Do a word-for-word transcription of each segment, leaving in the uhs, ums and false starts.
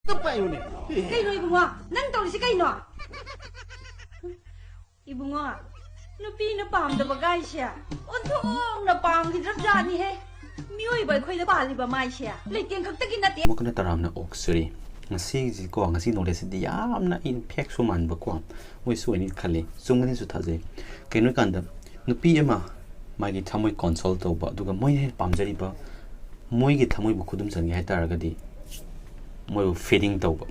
ꯀꯩꯅꯣ ꯏꯕꯨꯡꯉꯣ? ꯅꯪ ꯇꯧꯔꯤꯁꯤ ꯀꯩꯅꯣ? ꯏꯕꯨꯡꯉꯣ, ꯅꯨꯄꯤꯅ ꯄꯥꯝꯗꯕ ꯒꯥꯏꯁꯦ ꯑꯣꯟꯊꯣꯛꯅ ꯄꯥꯝꯈꯤꯗ꯭ꯔꯕꯖꯥꯠꯅꯤꯍꯦ꯫ ꯃꯤꯑꯣꯏꯕ ꯑꯩꯈꯣꯏꯗ ꯄꯥꯜꯂꯤꯕ ꯃꯥꯏꯁꯦ ꯂꯩꯇꯦꯡ ꯈꯛꯇꯒꯤ ꯅꯠꯇꯦ꯫ ꯑꯃꯨꯛꯀꯅ ꯇꯔꯥꯝꯅ ꯑꯣꯛꯆꯔꯤ꯫ ꯉꯁꯤꯁꯤꯀꯣ, ꯉꯁꯤ ꯅꯣꯂꯦꯖꯁꯤꯗꯤ ꯌꯥꯝꯅ ꯏꯟꯐꯦꯛꯁꯨ ꯃꯥꯟꯕꯀꯣ, ꯃꯣꯏꯁꯨ ꯑꯣꯏꯅꯤ ꯈꯜꯂꯤ꯫ ꯆꯨꯝꯒꯅꯤꯁꯨ ꯊꯥꯖꯩ꯫ ꯀꯩꯅꯣ ꯍꯥꯏꯀꯥꯟꯗ, ꯅꯨꯄꯤ ꯑꯃ ꯃꯥꯒꯤ ꯊꯃꯣꯏ ꯀꯣꯟꯁꯣꯜ ꯇꯧꯕ, ꯑꯗꯨꯒ ꯃꯣꯏꯅ ꯍꯦꯟꯅ ꯄꯥꯝꯖꯔꯤꯕ, ꯃꯣꯏꯒꯤ ꯊꯃꯣꯏꯕꯨ ꯈꯨꯗꯨꯝ ꯆꯟꯒꯦ ꯍꯥꯏ ꯇꯥꯔꯒꯗꯤ, ꯃꯣꯏꯕꯨ ꯐꯤꯗꯤꯡ ꯇꯧꯕ,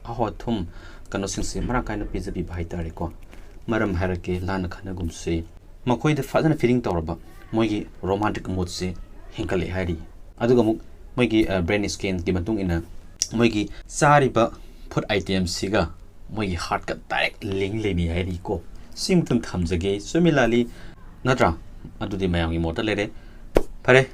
ꯑꯍꯣ ꯑꯊꯨꯝ ꯀꯩꯅꯣꯁꯤꯡꯁꯦ ꯃꯔꯥꯡ ꯀꯥꯏꯅ ꯄꯤꯖꯕꯤꯕ ꯍꯥꯏ ꯇꯥꯔꯦꯀꯣ꯫ ꯃꯔꯝ ꯍꯥꯏꯔꯛꯀꯦ, ꯂꯥꯟꯅ ꯈꯟꯅꯒꯨꯝꯁꯤ꯫ ꯃꯈꯣꯏꯗ ꯐꯖꯅ ꯐꯤꯗꯤꯡ ꯇꯧꯔꯕ, ꯃꯣꯏꯒꯤ ꯔꯣꯃꯥꯟꯇꯤꯛ ꯃꯨꯠꯁꯦ ꯍꯦꯟꯒꯠꯂꯛꯑꯦ ꯍꯥꯏꯔꯤ꯫ ꯑꯗꯨꯒ ꯑꯃꯨꯛ ꯃꯣꯏꯒꯤ, ꯑ, ꯕ꯭ꯔꯦꯟ ꯁ꯭ꯀꯦꯟꯒꯤ ꯃꯇꯨꯡ ꯏꯟꯅ ꯃꯣꯏꯒꯤ ꯆꯥꯔꯤꯕ ꯐꯨꯗ ꯑꯥꯏꯇꯦꯝꯁꯤꯒ ꯃꯣꯏꯒꯤ ꯍꯥꯔꯠꯀ ꯗꯥꯏꯔꯦꯛ ꯂꯤꯡ ꯂꯩꯅꯩ ꯍꯥꯏꯔꯤꯀꯣ꯫ ꯁꯤꯃꯇꯪ ꯊꯝꯖꯒꯦ꯫ ꯆꯨꯝꯃꯤ ꯂꯥꯜꯂꯤ ꯅꯠꯇ꯭ꯔꯥ? ꯑꯗꯨꯗꯤ ꯃꯌꯥꯝꯒꯤ ꯃꯣꯠꯇ ꯂꯩꯔꯦ꯫ ꯐꯔꯦ,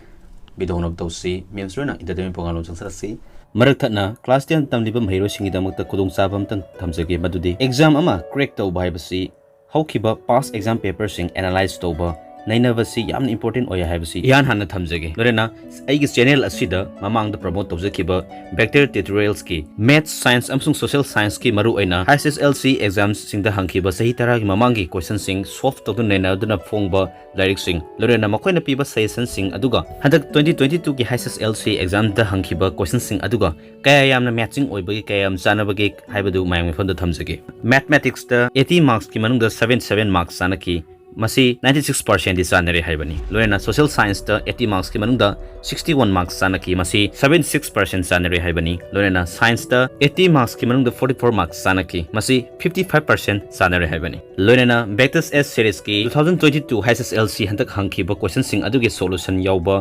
ꯚꯤꯗꯤꯑꯣ ꯍꯧꯅꯕ ꯇꯧꯁꯤ꯫ ꯃꯤꯝꯁ ꯂꯣꯏꯅ ꯏꯟꯇꯔꯇꯦꯟꯃꯦꯟ ꯄ꯭ꯔꯣꯒ꯭ꯔꯥꯝ ꯂꯣꯝ ꯆꯪꯁꯤꯜꯂꯁꯤ꯫ ꯃꯔꯛ ꯊꯠꯅ ꯀ꯭ꯂꯥꯁ ꯇꯦꯟ ꯇꯝꯂꯤꯕ ꯃꯍꯩꯔꯣꯏꯁꯤꯡꯒꯤꯗꯃꯛꯇ ꯈꯨꯗꯣꯡꯆꯥꯕ ꯑꯃꯇꯪ ꯊꯝꯖꯒꯦ, ꯃꯗꯨꯗꯤ ꯑꯦꯛꯖꯥꯝ ꯑꯃ ꯀ꯭ꯔꯦꯛ ꯇꯧꯕ ꯍꯥꯏꯕꯁꯤ ꯍꯧꯈꯤꯕ ꯄꯥꯁ ꯑꯦꯛꯖꯥꯝ ꯄꯦꯄꯔꯁꯤꯡ ꯑꯦꯅꯥꯂꯥꯏꯖ ꯇꯧꯕ, ꯅꯩꯅꯕꯁꯤ ꯌꯥꯝꯅ ꯏꯝꯄꯣꯔꯇꯦꯟ ꯑꯣꯏ ꯍꯥꯏꯕꯁꯤ ꯏꯍꯥꯟ ꯍꯥꯟꯅ ꯊꯝꯖꯒꯦ꯫ ꯂꯣꯏꯅꯅ ꯑꯩꯒꯤ ꯆꯦꯅꯦꯜ ꯑꯁꯤꯗ ꯃꯃꯥꯡꯗ ꯄ꯭ꯔꯃꯣꯠ ꯇꯧꯖꯈꯤꯕ ꯕꯦꯛꯇꯔ ꯇ꯭ꯌꯨꯇꯣꯔꯤꯌꯦꯜꯁꯀꯤ ꯃꯦꯊꯁ, ꯁꯥꯏꯟꯁ ꯑꯃꯁꯨꯡ ꯁꯣꯁꯤꯌꯦꯜ ꯁꯥꯏꯟꯁꯀꯤ ꯃꯔꯨꯑꯣꯏꯅ ꯍꯩꯆ ꯑꯦꯁ ꯑꯦꯜ ꯁꯤ ꯑꯦꯛꯖꯥꯝꯁꯤꯡꯗ ꯍꯪꯈꯤꯕ ꯆꯍꯤ ꯇꯔꯥꯒꯤ ꯃꯃꯥꯡꯒꯤ ꯀꯣꯏꯁꯟꯁꯤꯡ ꯁꯣꯜꯚ ꯇꯧꯗꯨꯅ ꯅꯩꯅꯗꯨꯅ ꯐꯣꯡꯕ ꯂꯥꯏꯔꯤꯛꯁꯤꯡ, ꯂꯣꯏꯅꯅ ꯃꯈꯣꯏꯅ ꯄꯤꯕ ꯁꯖꯦꯁꯟꯁꯤꯡ ꯑꯗꯨꯒ ꯍꯟꯗꯛ ꯇ꯭ꯋꯦꯟꯇꯤ ꯇ꯭ꯋꯦꯟꯇꯤ ꯇꯨꯒꯤ ꯍꯩꯆ ꯑꯦꯁ ꯑꯦꯜ ꯁꯤ ꯑꯦꯛꯖꯥꯝꯗ ꯍꯪꯈꯤꯕ ꯀꯣꯏꯁꯟꯁꯤꯡ ꯑꯗꯨꯒ ꯀꯌꯥ ꯌꯥꯝꯅ ꯃꯦꯠꯆꯤꯡ ꯑꯣꯏꯕꯒꯦ, ꯀꯌꯥ ꯌꯥꯝ ꯆꯥꯟꯅꯕꯒꯦ ꯍꯥꯏꯕꯗꯨ ꯃꯌꯥꯝꯒꯤ ꯃꯐꯝꯗ ꯊꯝꯖꯒꯦ꯫ ꯃꯦꯊꯃꯦꯇꯤꯛꯁꯇ ꯑꯩꯠꯇꯤ ꯃꯥꯔꯛꯁꯀꯤ ꯃꯅꯨꯡꯗ ꯁꯕꯦꯟꯇꯤ ꯁꯕꯦꯟ ꯃꯥꯔꯛꯁ ꯆꯥꯟꯅꯈꯤ꯫ ꯃꯁꯤ ꯅꯥꯏꯟꯇꯤ ꯁꯤꯛꯁ ꯄꯥꯔꯁꯦꯟꯗꯤ ꯆꯥꯟꯅꯔꯦ ꯍꯥꯏꯕꯅꯤ꯫ ꯂꯣꯏꯅꯅ ꯁꯣꯁꯤꯌꯦꯜ ꯁꯥꯏꯟꯁꯇ ꯑꯩꯠꯇꯤ ꯃꯥꯔꯛꯁꯀꯤ ꯃꯅꯨꯡꯗ ꯁꯤꯛꯁꯇꯤ ꯋꯥꯟ ꯃꯥꯔꯛꯁ ꯆꯥꯟꯅꯈꯤ꯫ ꯃꯁꯤ ꯁꯕꯦꯟꯇꯤ ꯁꯤꯛꯁ ꯄꯥꯔꯁꯦꯟ ꯆꯥꯟꯅꯔꯦ ꯍꯥꯏꯕꯅꯤ꯫ ꯂꯣꯏꯅꯅ ꯁꯥꯏꯟꯁꯇ ꯑꯩꯠꯇꯤ ꯃꯥꯔꯛꯁꯀꯤ ꯃꯅꯨꯡꯗ ꯐꯣꯔꯇꯤ ꯐꯣꯔ ꯃꯥꯔꯛꯁ ꯆꯥꯟꯅꯈꯤ꯫ ꯃꯁꯤ ꯐꯤꯐꯇꯤ ꯐꯥꯏꯚ ꯄꯥꯔꯁꯦꯟ ꯆꯥꯟꯅꯔꯦ ꯍꯥꯏꯕꯅꯤ꯫ ꯂꯣꯏꯅꯅ ꯕꯦꯛꯇꯔ ꯑꯦꯁ ꯁꯦꯔꯤꯁꯀꯤ two thousand twenty two H S L C ꯍꯟꯗꯛ ꯍꯪꯈꯤꯕ ꯀꯣꯏꯁꯟꯁꯤꯡ ꯑꯗꯨꯒꯤ ꯁꯣꯂꯨꯁꯟ ꯌꯥꯎꯕ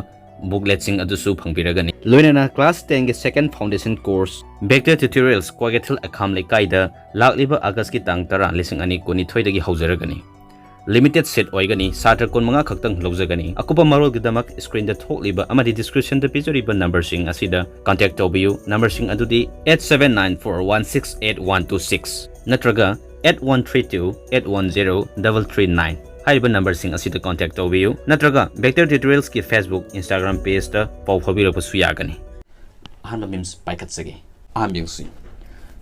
ꯕꯨꯛꯂꯦꯠꯁꯤꯡ ꯑꯗꯨꯁꯨ ꯐꯪꯕꯤꯔꯒꯅꯤ꯫ ꯂꯣꯏꯅꯅ ꯀ꯭ꯂꯥꯁ ꯇꯦꯟꯒꯤ ꯁꯦꯀꯦꯟ ꯐꯥꯎꯟꯗꯦꯁꯟ ꯀꯣꯔꯁ ꯕꯦꯛꯇꯔ ꯇ꯭ꯌꯨꯇꯣꯔꯤꯌꯦꯜꯁ ꯀ꯭ꯋꯥꯀꯩꯊꯦꯜ ꯑꯈꯥꯝ ꯂꯩꯀꯥꯏꯗ ꯂꯥꯛꯂꯤꯕ ꯑꯥꯒꯁꯀꯤ ꯇꯥꯡ ꯇꯔꯥ, ꯂꯤꯁꯤꯡ ꯑꯅꯤ ꯀꯨꯟꯅꯤꯊꯣꯏꯗꯒꯤ ꯍꯧꯖꯔꯒꯅꯤ꯫ ꯂꯤꯃꯤꯇꯦꯗ ꯁꯤꯠ ꯑꯣꯏꯒꯅꯤ, ꯁꯥꯇ꯭ꯔ ꯀꯨꯟꯃꯉꯥ ꯈꯛꯇꯪ ꯂꯧꯖꯒꯅꯤ꯫ ꯑꯀꯨꯞꯄ ꯃꯔꯣꯜꯒꯤꯗꯃꯛ ꯁ꯭ꯀ꯭ꯔꯤꯟꯗ ꯊꯣꯛꯂꯤꯕ ꯑꯃꯗꯤ ꯗꯤꯁꯀ꯭ꯔꯤꯞꯁꯟꯗ ꯄꯤꯖꯔꯤꯕ ꯅꯝꯕꯔꯁꯤꯡ ꯑꯁꯤꯗ ꯀꯟꯇꯦꯛ ꯇꯧꯕꯤꯌꯨ꯫ ꯅꯝꯕꯔꯁꯤꯡ ꯑꯗꯨꯗꯤ eight seven nine four one six eight one two six ꯅꯠꯇ꯭ꯔꯒ eight one three two eight one zero double three nine ꯍꯥꯏꯔꯤꯕ ꯅꯝꯕꯔꯁꯤꯡ ꯑꯁꯤꯗ ꯀꯟꯇꯦꯛ ꯇꯧꯕꯤꯌꯨ, ꯅꯠꯇ꯭ꯔꯒ ꯕꯦꯛꯇꯔ ꯇ꯭ꯌꯨꯇꯣꯔꯤꯌꯦꯜꯁꯀꯤ Facebook, Instagram ꯄꯦꯖꯇ ꯄꯥꯎ ꯐꯥꯎꯕꯤꯔꯛꯄꯁꯨ ꯌꯥꯒꯅꯤ꯫ ꯑꯍꯥꯟꯕ memes ꯄꯥꯏꯈꯠꯆꯒꯦ꯫ ꯑꯍꯥꯟꯕ ꯌꯦꯡꯁꯤ꯫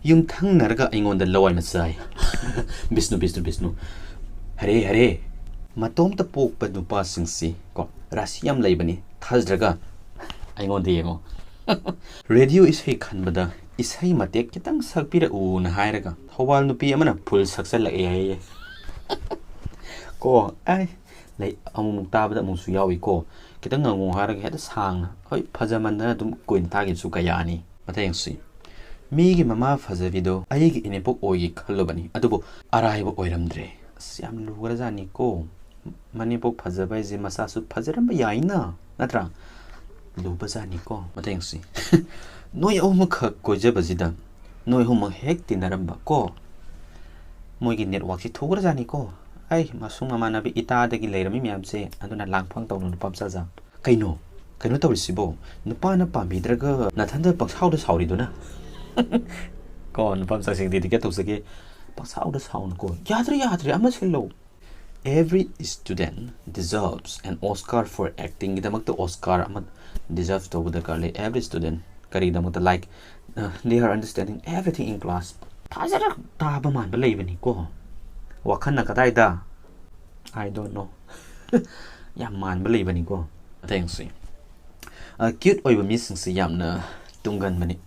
ꯌꯨꯝꯊꯪꯅꯔꯒ ꯑꯩꯉꯣꯟꯗ ꯂꯋꯥꯏ ꯃꯆꯥꯏ꯫ ꯕꯤꯁꯅꯨ, ꯕꯤꯁꯅꯨ, ꯕꯤꯁꯅꯨ꯫ ꯍꯔꯦ, ꯍꯔꯦ꯫ ꯃꯇꯣꯝꯇ ꯄꯣꯛꯄ ꯅꯨꯄꯥꯁꯤꯡꯁꯤ ꯀꯣ, ꯔꯥꯁꯤ ꯌꯥꯝ ꯂꯩꯕꯅꯤ꯫ ꯊꯥꯖꯗ꯭ꯔꯒ ꯑꯩꯉꯣꯟꯗ ꯌꯦꯡꯉꯣ꯫ ꯔꯦꯗꯤꯑꯣ ꯏꯁꯩ ꯈꯟꯕꯗ ꯏꯁꯩ ꯃꯇꯦꯛ ꯈꯤꯇꯪ ꯁꯛꯄꯤꯔꯛꯎꯅ ꯍꯥꯏꯔꯒ ꯊꯧꯕꯥꯜ ꯅꯨꯄꯤ ꯑꯃꯅ ꯐꯨꯜ ꯁꯛꯆꯜꯂꯛꯑꯦ ꯍꯥꯏꯌꯦ꯫ ꯀꯣ, ꯑꯩ ꯂꯩ, ꯑꯃꯨꯛꯃꯨꯛ ꯇꯥꯕꯗ ꯑꯃꯨꯛꯁꯨ ꯌꯥꯎꯏꯀꯣ꯫ ꯈꯤꯇꯪ ꯉꯪꯉꯨ ꯍꯥꯏꯔꯒ ꯍꯦꯛꯇ ꯁꯥꯡꯅ, ꯍꯣꯏ, ꯐꯖꯃꯟꯗꯅ ꯑꯗꯨꯝ ꯀꯨꯏꯅ ꯇꯥꯈꯤꯕꯁꯨ ꯀꯌꯥꯅꯤ꯫ ꯃꯊꯪ ꯌꯦꯡꯁꯤ꯫ ꯃꯤꯒꯤ ꯃꯃꯥ ꯐꯖꯕꯤꯗꯣ ꯑꯩꯒꯤ ꯏꯅꯦꯄꯣꯛ ꯑꯣꯏꯒꯦ ꯈꯜꯂꯨꯕꯅꯤ, ꯑꯗꯨꯕꯨ ꯑꯔꯥꯏꯕ ꯑꯣꯏꯔꯝꯗ꯭ꯔꯦ꯫ ꯑꯁ, ꯌꯥꯝ ꯂꯨꯈ꯭ꯔꯖꯥꯠꯅꯤꯀꯣ꯫ ꯃꯅꯦꯝꯄꯣꯛ ꯐꯖꯕ ꯍꯥꯏꯁꯦ ꯃꯆꯥꯁꯨ ꯐꯖꯔꯝꯕ ꯌꯥꯏꯅ, ꯅꯠꯇ꯭ꯔꯥ? ꯂꯨꯕꯖꯥꯠꯅꯤꯀꯣ꯫ ꯃꯊꯪ ꯌꯦꯡꯁꯤ꯫ ꯅꯣꯏ ꯑꯍꯨꯝꯈꯛ ꯀꯣꯏꯖꯕꯁꯤꯗ ꯅꯣꯏ ꯑꯍꯨꯝꯃꯛ ꯍꯦꯛ ꯇꯤꯟꯅꯔꯝꯕ ꯀꯣ꯫ ꯃꯣꯏꯒꯤ ꯅꯦꯠꯋꯥꯛꯁꯤ ꯊꯨꯈ꯭ꯔꯖꯥꯠꯅꯤꯀꯣ꯫ ꯑꯩ ꯃꯁꯨꯡ ꯃꯃꯥꯟꯅꯕꯤ ꯏꯇꯥꯗꯒꯤ ꯂꯩꯔꯝꯃꯤ ꯃꯌꯥꯝꯁꯦ, ꯑꯗꯨꯅ ꯂꯥꯡꯐꯥꯡ ꯇꯧꯅꯨ ꯅꯨꯄꯥ ꯃꯆꯥꯖꯥ꯫ ꯀꯩꯅꯣ? ꯀꯩꯅꯣ ꯇꯧꯔꯤꯁꯤꯕꯣ? ꯅꯨꯄꯥꯅ ꯄꯥꯝꯕꯤꯗ꯭ꯔꯒ ꯅꯊꯟꯗ ꯄꯪꯁꯥꯎꯗ ꯁꯥꯎꯔꯤꯗꯨꯅ? ꯀꯣ, ꯅꯨꯄꯥ ꯃꯆꯥꯁꯤꯡ dedicate ꯇꯧꯖꯒꯦ꯫ ꯄꯪꯁꯥꯎꯗ ꯁꯥꯎꯅꯨꯀꯣ꯫ ꯌꯥꯗ꯭ꯔꯦ, ꯌꯥꯗ꯭ꯔꯦ, ꯑꯃ ꯁꯤꯜꯂꯣ꯫ Every student deserves an Oscar for acting ꯒꯤꯗꯃꯛꯇ Oscar ꯑꯃ deserve ꯇꯧꯕ ꯗꯔꯀꯥꯔ ꯂꯩ꯫ Every student ꯀꯔꯤꯒꯤꯗꯃꯛꯇ? Like, uh, they are understanding everything in class. ꯐꯖꯅ ꯇꯥꯕ ꯃꯥꯟꯕ ꯂꯩꯕꯅꯤꯀꯣ꯫ ꯋꯥꯈꯜꯅ ꯀꯗꯥꯏꯗ? I don't know. ꯌꯥꯝ ꯃꯥꯟꯕ ꯂꯩꯕꯅꯤꯀꯣ꯫ ꯃꯊꯪꯁꯤ꯫ ꯑ, cute ꯑꯣꯏꯕ ꯃꯤꯁꯤꯡꯁꯤ ꯌꯥꯝꯅ ꯇꯨꯝꯒꯟꯕꯅꯤ꯫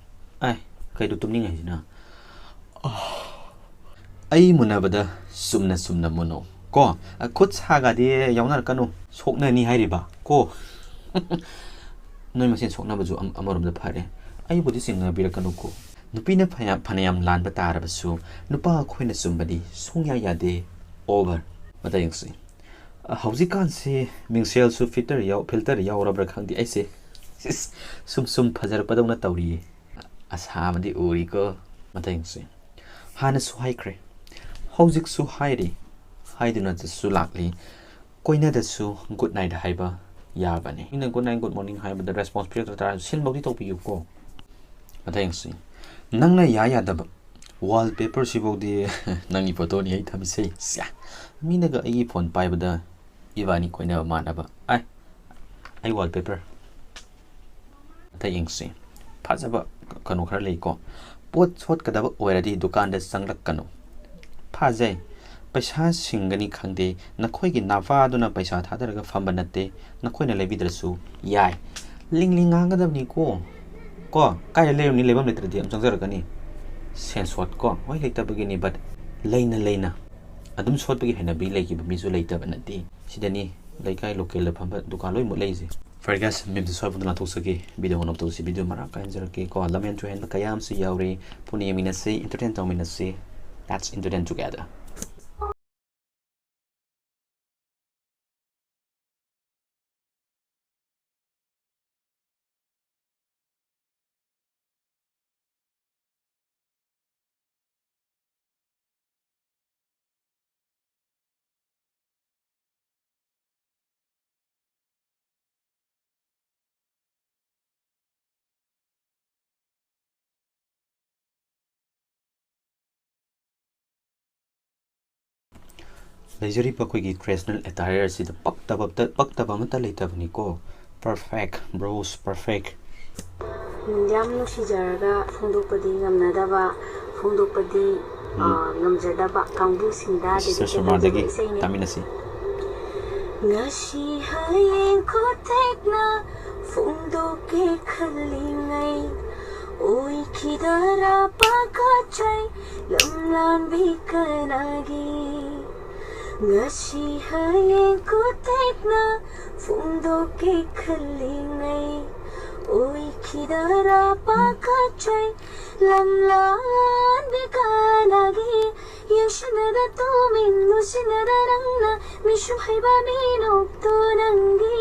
ꯑꯦ, ꯀꯩꯗꯣ ꯇꯨꯝꯅꯤꯡꯉꯦ ꯍꯥꯏꯁꯤꯅ? ꯑꯩ ꯃꯨꯟꯅꯕꯗ ꯆꯨꯝꯅ ꯆꯨꯝꯅ ꯃꯨꯟꯅꯧ ꯀꯣ꯫ ꯑ, ꯈꯨꯠ ꯁꯥꯒꯗꯤ ꯌꯥꯎꯅꯔꯛꯀꯅꯨ, ꯁꯣꯛꯅꯅꯤ ꯍꯥꯏꯔꯤꯕ ꯀꯣ꯫ ꯅꯣꯏ ꯃꯁꯦꯟ ꯁꯣꯛꯅꯕꯁꯨ ꯑꯝ-, ꯑꯃꯔꯣꯝꯗ ꯐꯔꯦ꯫ ꯑꯩꯕꯨꯗꯤ ꯆꯤꯡꯅꯕꯤꯔꯛꯀꯅꯨꯀꯣ꯫ ꯅꯨꯄꯤꯅ ꯐꯅꯌꯥꯝ, ꯐꯅꯌꯥꯝ ꯂꯥꯟꯕ ꯇꯥꯔꯕꯁꯨ ꯅꯨꯄꯥ ꯑꯩꯈꯣꯏꯅ ꯆꯨꯝꯕꯗꯤ ꯁꯨꯡꯌꯥ ꯌꯥꯗꯦ꯫ Over꯫ ꯃꯊꯪ ꯌꯦꯡꯁꯤ꯫ ꯑ, ꯍꯧꯖꯤꯛꯀꯥꯟꯁꯤ ꯃꯤꯡꯁꯦꯜꯁꯨ filter ꯌꯥꯎ-, filter ꯌꯥꯎꯔꯕ꯭ꯔꯥ ꯈꯪꯗꯦ꯫ ꯑꯩꯁꯦ ꯁꯤꯁ, ꯁꯨꯝ ꯁꯨꯝ ꯐꯖꯔꯛꯄꯗꯧꯅ ꯇꯧꯔꯤꯌꯦ꯫ ꯑꯁꯥ ꯑꯃꯗꯤ ꯎꯔꯤꯀꯣ꯫ ꯃꯊꯪꯁꯦ꯫ ꯍꯥꯟꯅꯁꯨ ꯍꯥꯏꯈ꯭ꯔꯦ, ꯍꯧꯖꯤꯛꯁꯨ ꯍꯥꯏꯔꯤ, ꯍꯥꯏꯗꯨꯅꯁꯨ ꯂꯥꯛꯂꯤ, ꯀꯣꯏꯅꯗꯁꯨ good night ꯍꯥꯏꯕ ꯌꯥꯕꯅꯤ꯫ ꯃꯤꯅ good night, good morning ꯍꯥꯏꯕꯗ response ꯄꯤꯔꯛꯇ ꯇꯥꯔꯁꯨ ꯁꯤꯟꯐꯧꯗꯤ ꯇꯧꯕꯤꯌꯨꯀꯣ꯫ ꯃꯊꯪꯁꯤ꯫ ꯅꯪꯅ ꯌꯥ ꯌꯥꯗꯕ wallpaper ꯁꯤꯐꯧꯗꯤ ꯅꯪꯒꯤ photo ꯅꯤ ꯑꯩ ꯊꯝꯃꯤꯁꯦ꯫ ꯁ꯭ꯌꯥ꯫ ꯃꯤꯅꯒ ꯑꯩꯒꯤ phone ꯄꯥꯏꯕꯗ ꯏꯕꯥꯅꯤ ꯀꯣꯏꯅꯕ ꯃꯥꯟꯅꯕ꯫ ꯑꯥꯏ, ꯑꯩ wallpaper꯫ ꯃꯊꯪ ꯌꯦꯡꯁꯤ꯫ ꯐꯖꯕ ꯀꯩꯅꯣ ꯈꯔ ꯂꯩꯀꯣ꯫ ꯄꯣꯠ ꯁꯣꯠꯀꯗꯕ ꯑꯣꯏꯔꯗꯤ ꯗꯨꯀꯥꯟꯗ ꯆꯪꯂꯛꯀꯅꯨ꯫ ꯐꯖꯩ꯫ ꯄꯩꯁꯥ ꯁꯤꯡꯒꯅꯤ ꯈꯪꯗꯦ, ꯅꯈꯣꯏꯒꯤ ꯅꯥꯄꯥꯗꯨꯅ ꯄꯩꯁꯥ ꯊꯥꯗꯔꯒ ꯐꯝꯕ ꯅꯠꯇꯦ, ꯅꯈꯣꯏꯅ ꯂꯩꯕꯤꯗ꯭ꯔꯁꯨ ꯌꯥꯏ꯫ ꯂꯤꯡ ꯂꯤꯡ ꯉꯥꯡꯒꯗꯕꯅꯤꯀꯣ꯫ ꯀꯣ, ꯀꯥꯏꯗ ꯂꯩꯔꯨꯅꯤ? ꯂꯩꯐꯝ ꯂꯩꯇ꯭ꯔꯗꯤ ꯑꯗꯨꯝ ꯆꯪꯖꯔꯛꯀꯅꯤ꯫ ꯁꯦꯟꯁꯣꯠ ꯀꯣ, ꯍꯣꯏ, ꯂꯩꯇꯕꯒꯤꯅꯤ, but ꯂꯩꯅ ꯂꯩꯅ ꯑꯗꯨꯝ ꯁꯣꯠꯄꯒꯤ ꯍꯩꯅꯕꯤ ꯂꯩꯈꯤꯕ ꯃꯤꯁꯨ ꯂꯩꯇꯕ ꯅꯠꯇꯦ꯫ ꯁꯤꯗꯅꯤ ꯂꯩꯀꯥꯏ ꯂꯣꯀꯦꯜꯗ ꯐꯝꯕ ꯗꯨꯀꯥꯟ ꯂꯣꯏꯅꯃꯛ ꯂꯩꯁꯦ꯫ ꯐꯔꯦ guys, ꯃꯦꯝꯁꯦ ꯁ꯭ꯋꯥꯏꯐꯥꯎꯗ ꯂꯥꯟꯊꯣꯛꯆꯒꯦ꯫ ꯚꯤꯗꯤꯑꯣ ꯉꯟꯅ ꯇꯧꯁꯤ, ꯚꯤꯗꯤꯑꯣ ꯃꯔꯥꯡ ꯀꯥꯏꯅ ꯍꯟꯖꯔꯛꯀꯦ ꯀꯣ꯫ ꯂꯝꯍꯦꯟ ꯇꯨꯍꯦꯟꯕ ꯀꯌꯥ ꯑꯃꯁꯨ ꯌꯥꯎꯔꯤ꯫ ꯄꯨꯟꯅ ꯌꯦꯡꯃꯤꯟꯅꯁꯤ, entertain ꯇꯧꯃꯤꯟꯅꯁꯤ꯫ Let's entertain together. ꯂꯩꯖꯔꯤꯕ ꯑꯩꯈꯣꯏꯒꯤ traditional attire ꯑꯁꯤꯗ ꯄꯛꯇꯕ ꯑꯝꯇ, ꯄꯛꯇꯕ ꯑꯃꯠꯇ ꯂꯩꯇꯕꯅꯤꯀꯣ꯫ Perfect, bros, perfect. ꯌꯥꯝ ꯅꯨꯡꯁꯤꯖꯔꯒ ꯐꯣꯡꯗꯣꯛꯄꯗꯤ ꯉꯝꯅꯗꯕ, ꯐꯣꯡꯗꯣꯛꯄꯗꯤ, ꯎꯝ꯫ ꯑ, ꯉꯝꯖꯗꯕ ꯀꯥꯡꯕꯨꯁꯤꯡꯗ ꯁꯤꯁꯇꯔ dedicated ꯁꯣꯃꯥꯗꯒꯤ ꯇꯧꯖꯕ ꯏꯁꯩꯅꯤ꯫ ꯇꯥꯃꯤꯟꯅꯁꯤ꯫ ꯉꯁꯤ ꯍꯌꯦꯡ ꯈꯨꯊꯦꯛꯅ ꯐꯣꯡꯗꯣꯛꯀꯦ ꯈꯜꯂꯤꯉꯩ, ꯑꯣꯏꯈꯤꯗꯔꯥ ꯄꯥꯈꯠꯆꯩ ꯂꯝꯂꯥꯟꯕꯤ ꯀꯅꯥꯒꯤ? ꯉꯁꯤ ꯍꯌꯦꯡ ꯈꯨꯊꯦꯛꯅ ꯐꯣꯡꯗꯣꯛꯀꯦ ꯈꯜꯂꯤꯉꯩ, ꯑꯣꯏꯈꯤꯗꯔꯥ ꯄꯥꯈꯠꯆꯩ ꯂꯝꯂꯥꯟꯕꯤ ꯀꯅꯥꯒꯤ? ꯌꯦꯡꯁꯤꯟꯅꯗ ꯇꯨꯃꯤꯟ ꯅꯨꯡꯁꯤꯅꯗ ꯅꯪꯅ ꯃꯤꯁꯨ ꯍꯩꯕ ꯃꯤꯅꯣꯛꯇꯣ ꯅꯪꯒꯤ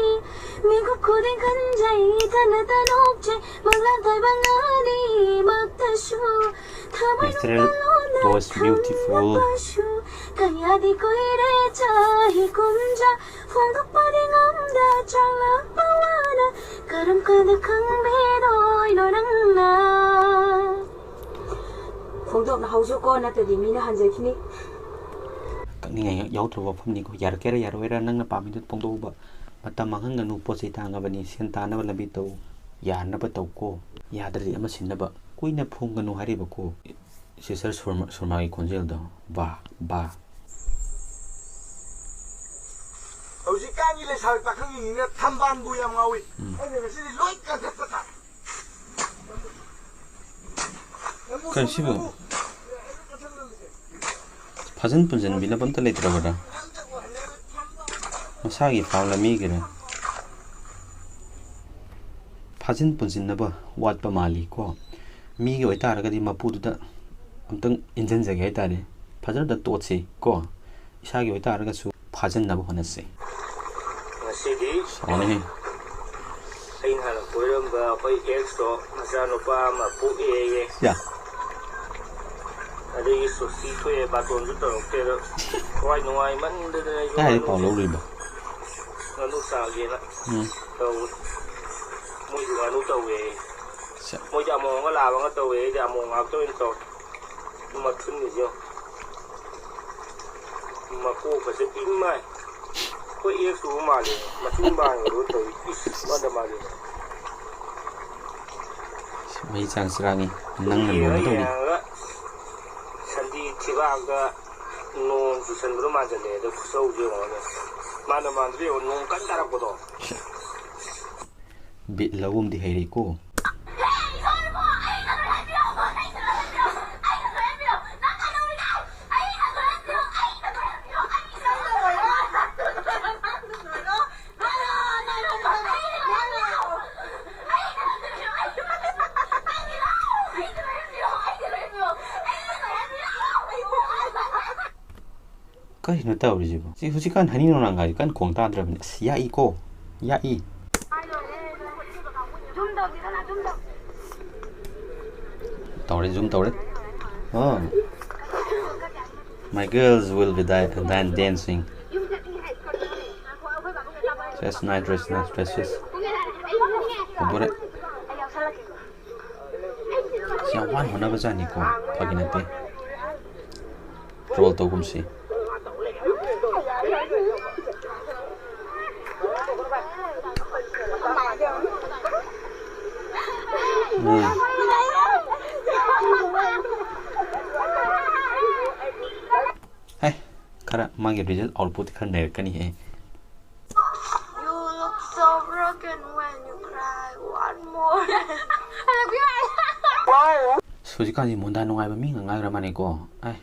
ꯃꯤꯀꯨꯞ ꯈꯨꯗꯤꯡ ꯈꯟꯖꯩ ꯏꯊꯟꯗꯇ ꯅꯣꯛꯆꯩ ꯃꯪꯂꯥꯟ ꯇꯥꯏꯕꯪ ꯑꯅꯤꯃꯛꯇꯁꯨ ꯊꯃꯣꯏ Natural ꯅꯨꯡꯗ ꯂꯣꯟꯅ was beautiful. ꯊꯝꯂꯕꯁꯨ ꯀꯌꯥꯗꯤ ꯀꯨꯏꯔꯦ ꯆꯍꯤ ꯀꯨꯝꯖꯥ ꯐꯣꯡꯗꯣꯛꯄꯗꯤ ꯉꯝꯗ ꯆꯥꯛꯂꯛꯄ ꯋꯥꯅ ꯀꯔꯝ ꯀꯥꯟꯗ ꯈꯪꯕꯤꯗꯣꯏꯅꯣ ꯅꯪꯅ? ꯐꯣꯡꯗꯣꯛꯅꯍꯧꯁꯨꯀꯣ, ꯅꯠꯇ꯭ꯔꯗꯤ ꯃꯤꯅ ꯍꯟꯖꯈꯤꯅꯤ꯫ ꯀꯛꯅꯤꯡꯉꯥꯏ ꯌꯥꯎꯗ꯭ꯔꯕ ꯋꯥꯐꯝꯅꯤꯀꯣ꯫ ꯌꯥꯔꯛꯀꯦꯔꯥ ꯌꯥꯔꯣꯏꯔꯥ ꯅꯪꯅ ꯄꯥꯝꯃꯤꯗꯨ ꯐꯣꯡꯗꯣꯛꯎꯕ꯫ ꯃꯇꯝ ꯃꯥꯡꯍꯟꯒꯅꯨ, ꯄꯣꯠ ꯆꯩ ꯇꯥꯡꯉꯕꯅꯤ, ꯁꯦꯟ ꯇꯥꯅꯕ ꯂꯝꯕꯤ ꯇꯧ, ꯌꯥꯅꯕ ꯇꯧꯀꯣ꯫ ꯌꯥꯗ꯭ꯔꯗꯤ ꯑꯃ ꯁꯤꯟꯅꯕ ꯀꯨꯏꯅ ꯐꯣꯡꯒꯅꯨ ꯍꯥꯏꯔꯤꯕꯀꯣ꯫ ꯁꯤꯁꯇꯔ ꯁꯨꯔꯃꯥ, ꯁꯨꯔꯃꯥꯒꯤ ꯈꯣꯟꯖꯦꯜꯗꯣ, ꯕꯥ, ꯕꯥ꯫ ꯍꯧꯖꯤꯛꯀꯥꯟꯒꯤ ꯂꯩꯁꯥꯕꯤ ꯄꯥꯈꯪꯁꯤꯡꯁꯤꯅ ꯊꯝꯕꯥꯜꯕꯨ ꯌꯥꯝ ꯉꯥꯎꯏ꯫ ꯎꯝ꯫ ꯑꯩꯅ ꯉꯁꯤꯗꯤ ꯂꯣꯏ ꯀꯟꯊꯠꯄ ꯇꯥꯔꯦ꯫ ꯀꯩꯅꯣ ꯁꯤꯕꯨ? ꯐꯥꯖꯤꯟ ꯄꯨꯟꯁꯤꯟꯕꯤꯅꯕ ꯑꯝꯇ ꯂꯩꯇ꯭ꯔꯕꯗ? ꯃꯁꯥꯒꯤ ꯐꯥꯝꯂ ꯃꯤꯒꯤꯔ? ꯐꯥꯖꯤꯟ ꯄꯨꯟꯁꯤꯟꯅꯕ ꯋꯥꯠꯄ ꯃꯥꯜꯂꯤ ꯀꯣ꯫ ꯃꯤꯒꯤ ꯑꯣꯏꯇꯥꯔꯒꯗꯤ ꯃꯄꯨꯗꯨꯗ ꯑꯝꯇꯪ ꯏꯟꯁꯤꯟꯖꯒꯦ ꯍꯥꯏꯇꯥꯔꯦ꯫ ꯐꯖꯅ ꯇꯣꯠꯁꯤ ꯀꯣ꯫ ꯏꯁꯥꯒꯤ ꯑꯣꯏꯇꯥꯔꯒꯁꯨ ꯐꯥꯖꯤꯟꯅꯕ ꯍꯣꯠꯅꯁꯤ꯫ ꯉꯁꯤꯗꯤ ꯁꯥꯎꯅꯤꯍꯦ꯫ ꯑꯩꯅ ꯍꯥꯟꯅ ꯀꯣꯏꯔꯝꯕ ꯑꯩꯈꯣꯏ ꯑꯦꯛꯁꯇꯣ ꯃꯆꯥꯅꯨꯄꯥ ꯑꯃ ꯄꯣꯛꯑꯦꯌꯦ꯫ ꯌꯥ꯫ ꯑꯗꯒꯤ ꯁꯣꯁꯇꯤ ꯊꯣꯛꯑꯦ, ꯕꯥꯇꯣꯟꯁꯨ ꯇꯧꯔꯛꯇꯦ꯫ ꯑꯗꯣ ꯊꯋꯥꯏ ꯅꯨꯡꯉꯥꯏꯃꯟꯗꯗꯅ ꯑꯩꯁꯨ ꯀꯥꯏꯗꯩ ꯄꯥꯎ ꯉꯥꯅꯨꯁꯦ, ꯂꯧꯔꯨꯏꯕ? ꯉꯥꯅꯨ ꯆꯥꯒꯦꯅ ꯎꯝ꯫ ꯇꯧꯕꯅꯤ꯫ ꯃꯣꯏꯁꯨ ꯉꯥꯅꯨ ꯇꯧꯋꯦ꯫ ꯁꯦ꯫ ꯃꯣꯏꯗꯤ ꯑꯃꯣꯝꯒ ꯂꯥꯕꯒ ꯇꯧꯋꯦ, ꯑꯩꯗꯤ ꯑꯃꯣꯝ ꯉꯥꯛꯇ ꯑꯣꯏꯅ ꯇꯧꯔꯦ꯫ ꯃꯊꯨꯟꯒꯤꯁꯦ ꯌꯦꯡꯉꯣ꯫ ꯃꯀꯣꯛꯀꯁꯦ ꯏꯃꯥꯏ꯫ ꯑꯩꯈꯣꯏ ꯑꯦꯛꯁ ꯎꯕ ꯃꯥꯜꯂꯦ꯫ ꯃꯆꯤꯟ ꯕꯥꯡꯉꯤꯗꯨ ꯇꯧꯏ꯫ ꯏꯁ, ꯃꯥꯟꯗ ꯃꯥꯜꯂꯦ꯫ ꯃꯩ ꯆꯥꯡ ꯆꯔꯥꯡꯉꯤ꯫ ꯅꯪꯅ ꯌꯦꯡꯉ ꯂꯣꯟꯒꯗꯧꯅꯤ꯫ ꯌꯦꯡꯉꯒ ꯁꯟꯗꯤ ꯊꯤꯕꯥꯛꯇ ꯅꯣꯡ ꯆꯨꯁꯟꯕꯗꯣ ꯃꯥꯟꯁꯤꯜꯂꯛꯑꯦ꯫ ꯑꯗꯣ ꯈꯨꯆꯧꯁꯦ ꯌꯦꯡꯉꯣꯅꯦ꯫ ꯃꯥꯟꯗ ꯃꯥꯟꯗ꯭ꯔ ꯌꯦꯡꯉꯣ, ꯅꯣꯡ ꯀꯟꯅ ꯇꯥꯔꯛꯄꯗꯣ꯫ ꯕꯤꯠ ꯂꯧꯕ ꯑꯃꯗꯤ ꯍꯩꯔꯦꯀꯣ꯫ ꯀꯔꯤꯅꯣ ꯇꯧꯔꯤꯁꯤꯕꯣ? ꯁꯤ ꯍꯧꯖꯤꯛꯀꯥꯟ ꯍꯅꯤ ꯅꯣꯡꯅꯥꯡꯒꯥꯁꯤ ꯀꯟꯅ ꯈꯣꯡ ꯇꯥꯗ꯭ꯔꯕꯅꯤ꯫ ꯑꯁ, ꯌꯥꯛꯏꯀꯣ, ꯌꯥꯛꯏ꯫ ꯇꯧꯔꯦ, zoom ꯇꯧꯔꯦ꯫ ꯑꯣ꯫ My girls will be di-, dan-, dancing. Dress nice, dress nice, dresses. ꯍꯧꯗꯣꯔꯦ꯫ ꯁꯤ ꯌꯥꯝ ꯋꯥꯅ ꯍꯣꯠꯅꯕꯖꯥꯠꯅꯤꯀꯣ, ꯐꯥꯒꯤ ꯅꯠꯇꯦ꯫ Troll ꯇꯧꯒꯨꯝꯁꯤ꯫ ꯍꯦ, ꯈꯔ ꯃꯥꯒꯤ result output ꯈꯔ ꯅꯩꯔꯛꯀꯅꯤꯍꯦ꯫ You look so broken when you cry. One more. ꯑꯁ, ꯍꯧꯖꯤꯛꯀꯥꯟꯁꯤ ꯃꯣꯟꯗꯥ ꯅꯨꯡꯉꯥꯏꯕ ꯃꯤ ꯉꯥꯛ ꯉꯥꯏꯈ꯭ꯔ ꯃꯥꯜꯂꯦꯀꯣ꯫ ꯑꯦ,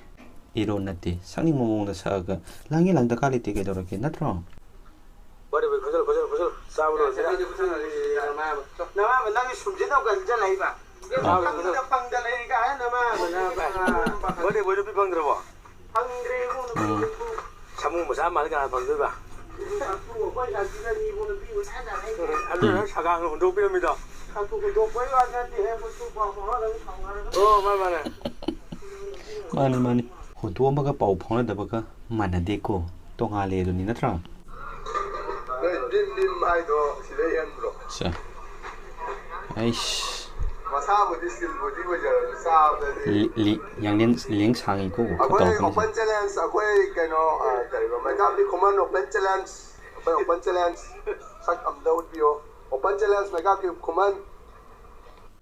ꯏꯔꯣ ꯅꯠꯇꯦ, ꯁꯛꯅꯤꯡꯕ ꯃꯑꯣꯡꯗ ꯁꯛꯑꯒ ꯂꯥꯡꯒꯦ ꯂꯥꯡ ꯗꯔꯀꯥꯔ ꯂꯩꯇꯦ, ꯀꯩꯗꯧꯔꯒꯦ, ꯅꯠꯇ꯭ꯔꯣ? ꯕꯣꯗꯤ ꯕꯣꯗꯤ ꯈꯨꯖꯜ, ꯈꯨꯖꯜ, ꯈꯨꯖꯜ꯫ ꯆꯥꯕ ꯂꯣꯏꯔꯦ꯫ ꯅꯃꯥ, ꯅꯃꯥ, ꯅꯪꯒꯤ ꯁꯨꯝꯁꯤꯅ ꯑꯃꯨꯛꯀ ꯍꯟꯖꯜꯂꯛꯏꯕ꯫ ꯑꯥ꯫ ꯐꯪꯗ, ꯐꯪꯗ ꯂꯩꯔꯤ ꯀꯥꯏ ꯅꯃꯥ꯫ ꯕꯣꯗꯤ ꯕꯣꯗꯤ ꯅꯨꯄꯤ ꯐꯪꯗ꯭ꯔꯕꯣ? ꯐꯪꯗ꯭ꯔꯦ ꯏꯕꯨꯡ, ꯅꯨꯄꯤ꯫ ꯎꯝ꯫ ꯁꯥꯃꯨ ꯃꯆꯥ ꯃꯥꯜꯂꯤ, ꯀꯅꯥ ꯐꯪꯗꯣꯏꯕ? ꯁꯥꯃꯨ ꯑꯩꯈꯣꯏ ꯁꯥꯊꯤꯗꯅꯤ ꯏꯕꯨꯡ, ꯅꯨꯄꯤ ꯃꯆꯥ ꯁꯥꯊꯤꯗꯅꯤ꯫ ꯑꯗꯨꯅ ꯎꯝ꯫ ꯁꯒꯥꯡꯅ ꯍꯨꯟꯗꯣꯛꯄꯤꯔꯝꯃꯤꯗꯣ꯫ ꯁꯥꯊꯨ ꯍꯨꯟꯗꯣꯛꯄꯩ ꯋꯥ ꯅꯠꯇꯦꯍꯦ, ꯃꯆꯨ ꯄꯥꯎ ꯐꯥꯎꯅꯗꯕ ꯁꯥꯎꯅꯔꯒ꯫ ꯑꯣ, ꯃꯥꯅꯤ, ꯃꯥꯅꯤ꯫ ꯃꯥꯅꯤ, ꯃꯥꯅꯤ꯫ ꯍꯨꯟꯗꯣꯛꯑꯝꯕꯒ ꯄꯥꯎ ꯐꯥꯎꯅꯗꯕꯒ ꯃꯥꯟꯅꯗꯦꯀꯣ꯫ ꯇꯣꯉꯥꯜꯂꯦ ꯑꯗꯨꯅꯤ, ꯅꯠꯇ꯭ꯔꯥ? ꯅꯣꯏ ꯗꯤꯝ ꯗꯤꯝ ꯍꯥꯏꯗꯣ ꯁꯤꯗꯩ ꯍꯦꯟꯕ꯭ꯔꯣ? ꯁꯦ꯫ ꯑꯩꯁ꯫ ꯃꯁꯥꯕꯨꯗꯤ ꯁ꯭ꯇꯤꯜꯕꯨꯗꯤ ꯑꯣꯏꯖꯔꯁꯨ ꯆꯥꯕꯗꯗꯤ꯫ ꯂꯤ-, ꯂꯤ-, ꯌꯥꯡꯂꯦꯟ ꯂꯦꯡ ꯁꯥꯡꯉꯤꯀꯣ, ꯑꯩꯈꯣꯏ ꯈꯨꯇꯧ ꯀꯟꯁꯦ꯫ Open challenge, ꯑꯩꯈꯣꯏ ꯀꯩꯅꯣ, ꯑ, ꯀꯔꯤꯕ, ꯃꯩꯀꯥꯞꯄꯤ ꯈꯨꯃꯟ open challenge, ꯑꯩꯈꯣꯏ open challenge ꯁꯛ ꯑꯝꯇ ꯎꯠꯄꯤꯌꯣ꯫ Open challenge ꯃꯩꯀꯥꯞꯄꯤ ꯈꯨꯃꯟ꯫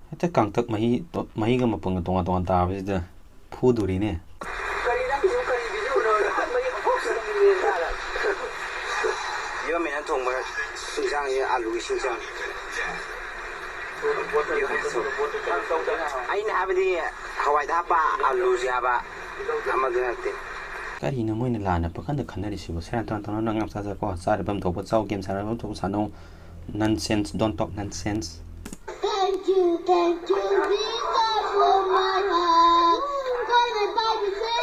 ꯍꯦꯛꯇ ꯀꯥꯡꯇꯛ ꯃꯍꯤ, ꯃꯍꯤꯒ ꯃꯄꯪꯒ ꯇꯣꯉꯥꯟ ꯇꯣꯉꯥꯟ ꯇꯥꯕꯁꯤꯗ ꯐꯨꯗꯣꯔꯤꯅꯦ꯫ ꯀꯔꯤ ꯅꯪꯒꯤꯗꯨ ꯀꯔꯤ video ꯅꯣ? ꯃꯍꯤ ꯄꯣꯛ ꯆꯪꯉꯤꯅꯦ ꯆꯥꯔ꯫ ꯌꯣ ꯃꯦꯟꯅ ꯊꯣꯡꯕ ꯏꯟꯁꯥꯡꯁꯦ ꯑꯥꯂꯨꯒꯤ ꯏꯟꯁꯥꯡ꯫ ꯑꯩꯅ ꯍꯥꯏꯕꯗꯤ ꯍꯋꯥꯏꯗ ꯍꯥꯞꯄ ꯑꯥꯂꯨꯁꯦ ꯍꯥꯏꯕ, ꯑꯃꯗꯨ ꯅꯠꯇꯦ꯫ ꯀꯔꯤꯅꯣ ꯃꯣꯏꯅ ꯂꯥꯟꯅ ꯄꯪꯈꯟꯗ ꯈꯟꯅꯔꯤꯁꯤꯕꯨ? ꯁꯦꯔꯥꯟ ꯇꯨꯔꯥꯟ ꯇꯧꯅꯨ, ꯅꯪ ꯌꯥꯝ ꯆꯥꯖꯀꯣ, ꯆꯥꯐꯝ ꯊꯣꯛꯄ ꯆꯥꯎ, game ꯁꯥꯟꯅꯐꯝ ꯊꯣꯛꯄ ꯁꯥꯟꯅꯧ꯫ Nonsense, don't talk nonsense. Thank you, thank you, Jesus, for my heart. ꯀꯣꯏꯅ ꯄꯥꯏꯕꯤꯁꯦ,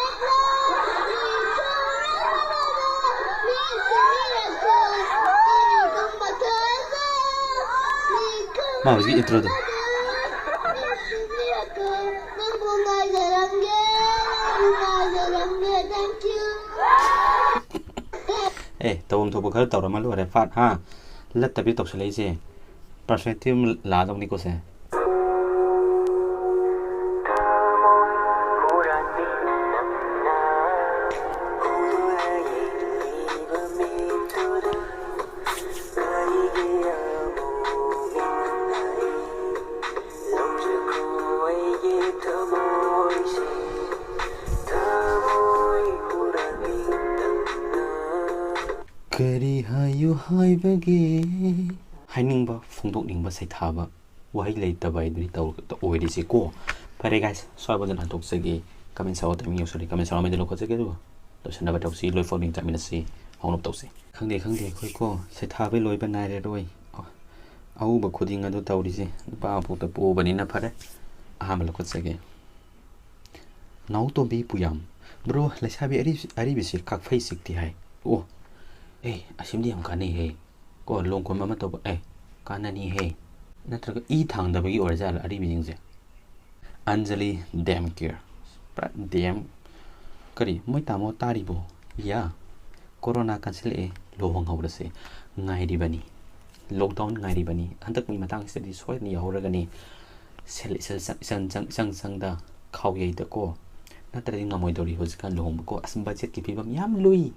ꯃꯤꯁꯨ ꯃꯤꯔꯛꯇ, ꯀꯣꯏꯅ ꯈꯪꯕ ꯊꯣꯛꯑꯁꯦ, ꯃꯤ ꯃꯥ ꯍꯧꯖꯤꯛꯀꯤ intro ꯗꯣ꯫ ꯃꯤꯁꯨ ꯃꯤꯔꯛꯇ, ꯅꯪꯕꯨ ꯉꯥꯏꯖꯔꯝꯒꯦ, ꯅꯪꯕꯨ ꯉꯥꯏꯖꯔꯝꯒꯦ, thank you꯫ ꯑꯦ, ꯇꯧꯐꯝ ꯊꯣꯛꯄ ꯈꯔ ꯇꯧꯔꯝꯃ ꯂꯣꯏꯔꯦ꯫ ꯐꯥꯠ ꯍꯥ? ꯂꯠꯇꯕꯤ ꯇꯧꯁꯜꯂꯛꯏꯁꯦ꯫ Perspective ꯑꯃ ꯂꯥꯛꯑꯗꯧꯅꯤꯀꯣ ꯁꯦ꯫ ꯀꯔꯤ ꯍꯥꯏꯌꯨ ꯍꯥꯏꯕꯒꯦ? ꯍꯥꯏꯅꯤꯡꯕ ꯐꯣꯡꯗꯣꯛꯅꯤꯡꯕ ꯁꯩꯊꯥꯕ ꯋꯥꯍꯩ ꯂꯩꯇꯕ ꯍꯥꯏꯗꯨꯗꯤ ꯇꯧ-, ꯑꯣꯏꯔꯤꯁꯦꯀꯣ꯫ ꯐꯔꯦ guys, ꯁ꯭ꯋꯥꯏꯐꯥꯎꯗ ꯍꯟꯗꯣꯛꯆꯒꯦ꯫ Comment ꯁꯥꯎ ꯇꯥꯏꯃꯤꯡ ꯌꯧꯁꯜꯂꯦ꯫ Comment ꯁꯥꯎꯔꯝꯃꯩꯗ ꯂꯧꯈꯠꯆꯒꯦ, ꯑꯗꯨꯒ ꯂꯣꯏꯁꯤꯟꯅꯕ ꯇꯧꯁꯤ꯫ ꯂꯣꯏꯐꯥꯎ ꯅꯤꯡ ꯇꯝꯃꯤꯟꯅꯁꯤ꯫ ꯍꯧꯅꯕ ꯇꯧꯁꯤ꯫ ꯈꯪꯗꯦ, ꯈꯪꯗꯦ, ꯑꯩꯈꯣꯏꯀꯣ ꯁꯩꯊꯥꯕꯩ ꯂꯣꯏꯕ ꯅꯥꯏꯔꯔꯣꯏ꯫ ꯑꯣ, ꯑꯎꯕ ꯈꯨꯗꯤꯡ ꯑꯗꯨ ꯇꯧꯔꯤꯁꯦ꯫ ꯅꯨꯄꯥ ꯑꯃ ꯄꯣꯛꯇ ꯄꯣꯛꯎꯕꯅꯤꯅ ꯐꯔꯦ꯫ ꯑꯍꯥꯟꯕ ꯂꯧꯈꯠꯆꯒꯦ꯫ ꯅꯥꯎꯇꯣꯝꯕꯤ ꯄꯨꯌꯥꯝ꯫ Bro, ꯂꯩꯁꯥꯕꯤ ꯑꯔꯤ-, ꯑꯔꯤꯕꯤꯁꯤ ꯀꯥꯛꯐꯩ ꯆꯤꯛꯇꯤ ꯍꯥꯏ꯫ ꯑꯣ, ꯑꯦ, ꯑꯁꯤꯃꯗꯤ ꯌꯥꯝ ꯀꯥꯟꯅꯩꯍꯦ꯫ ꯀꯣ, ꯂꯣꯡ ꯀꯣꯟꯕ ꯑꯃ ꯇꯧꯕ, ꯑꯦ, ꯀꯥꯟꯅꯅꯤꯍꯦ꯫ ꯅꯠꯇ꯭ꯔꯒ ꯏ ꯊꯥꯡꯗꯕꯒꯤ ꯑꯣꯏꯔꯖꯥꯠꯂ ꯑꯔꯤꯕꯤꯁꯤꯡꯁꯦ? Anjali damn care꯫ ꯄꯨꯔꯥ damn꯫ ꯀꯔꯤ? ꯃꯣꯏ ꯇꯥꯃꯣ ꯇꯥꯔꯤꯕꯣ? ꯌꯥ꯫ ꯀꯣꯔꯣꯅꯥ ꯀꯟꯁꯤꯜꯂꯛꯑꯦ, ꯂꯨꯍꯣꯡꯍꯧꯔꯁꯦ꯫ ꯉꯥꯏꯔꯤꯕꯅꯤ꯫ Lockdown ꯉꯥꯏꯔꯤꯕꯅꯤ꯫ ꯍꯟꯗꯛꯀꯤ ꯃꯇꯥꯡꯁꯤꯗꯗꯤ ꯁꯣꯏꯗꯅ ꯌꯥꯎꯍꯧꯔꯒꯅꯤ꯫ ꯁꯦꯜ ꯏꯆꯪ ꯆꯪ-, ꯏꯆꯪ ꯆꯪ-, ꯏꯆꯪ ꯆꯪꯗ ꯈꯥꯎ ꯌꯩꯗꯀꯣ꯫ ꯅꯠꯇ꯭ꯔꯗꯤ ꯉꯝꯃꯣꯏꯗꯧꯔꯤ ꯍꯧꯖꯤꯛꯀꯥꯟ ꯂꯨꯍꯣꯡꯕꯀꯣ꯫ ꯑꯁ, budgetꯀꯤ ꯐꯤꯕꯝ ꯌꯥꯝ ꯂꯨꯏ꯫